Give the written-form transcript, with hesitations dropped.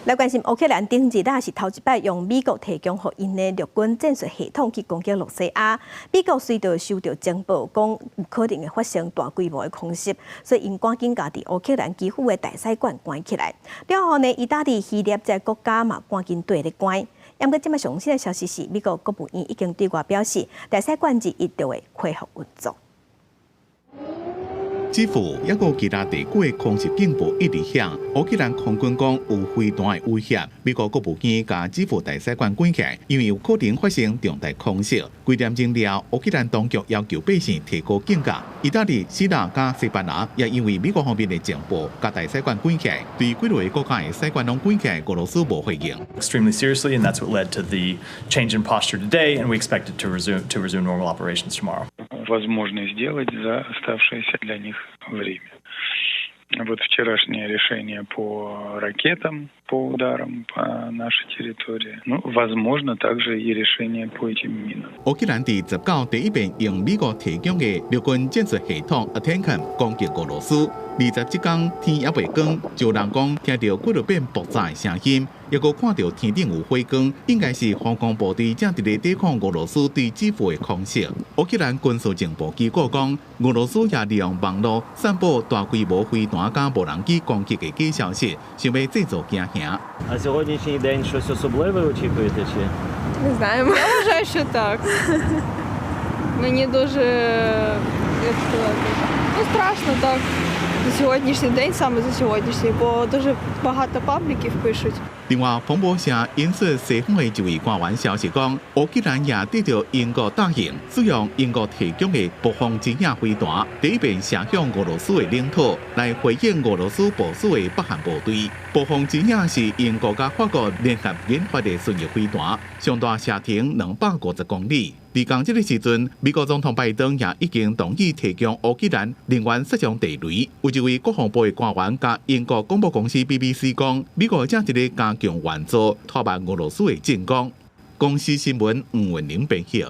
來關心烏克蘭頂日也是頭一擺用美國提供予𪜶的陸軍戰術系統去攻擊羅西亞。美國隨著收到情報，講有可能會發生大規模的空襲，所以𪜶趕緊共佇烏克蘭基輔的大使館關起來。了後呢，意大利、希臘這國家嘛趕緊綴咧關。毋過這擺上新的消息是，美國國務院已經對外表示，大使館日一定會恢復運作。基輔抑閣其他地區的空襲警報一直響，烏克蘭空軍講有飛彈的威脅。美國國務院共基輔大使館關起來，因為有可能發生重大空襲。幾點鐘了，烏克蘭當局要求百姓提高警覺。意大利、希臘佮西班牙也因為美國方面的情報，共大使館關起來。對幾个國家的使館攏關起來，俄羅斯無回應。 Extremely seriously, and that's what led to the change in posture today, and we expect it to resume normal operations tomorrow. Возможно сделать за оставшееся для них время. Вот вчерашнее решение по ракетам, по ударам по нашей территории. Ну, возможно, также и решение по этим минам. 烏克蘭佇19第一遍用美國提供的陸軍戰術系統 ATACMS 攻擊俄羅斯。20這工天猶未光，就有人講聽著幾落遍爆炸的聲音，抑閣看著天頂有火光，應該是防空部隊正佇咧抵抗俄羅斯對基輔的空襲。烏克蘭軍事情報機構講，俄羅斯也利用網路散布大規模飛彈佮無人機攻擊的假消息，想欲製造驚嚇。 А сьогоднішній день щось особливе очікуєте чи? Не знаємо. Я вважаю, що так. Мені дуже, як сказати, ну, страшно так. За сьогоднішній день, саме за сьогоднішній, бо дуже багато пабліків пишуть. 另外，彭博社引述西方的一位官員消息講，烏克蘭也得著英國答應使用英國提供的暴風之影飛彈，第一遍射向俄羅斯的領土，來回應俄羅斯部署的北韓部隊。暴風之影是英國佮法國聯合研發的巡弋飛彈，上大射程250公里。佇仝這个時陣，美國總統拜登也已經同意提供烏克蘭能源設裝地雷。有一位國防部的官員共英國廣播公司 BBC 講，美國正佇咧加強援助，拖慢俄羅斯的進攻。公視新聞吳文玲編譯。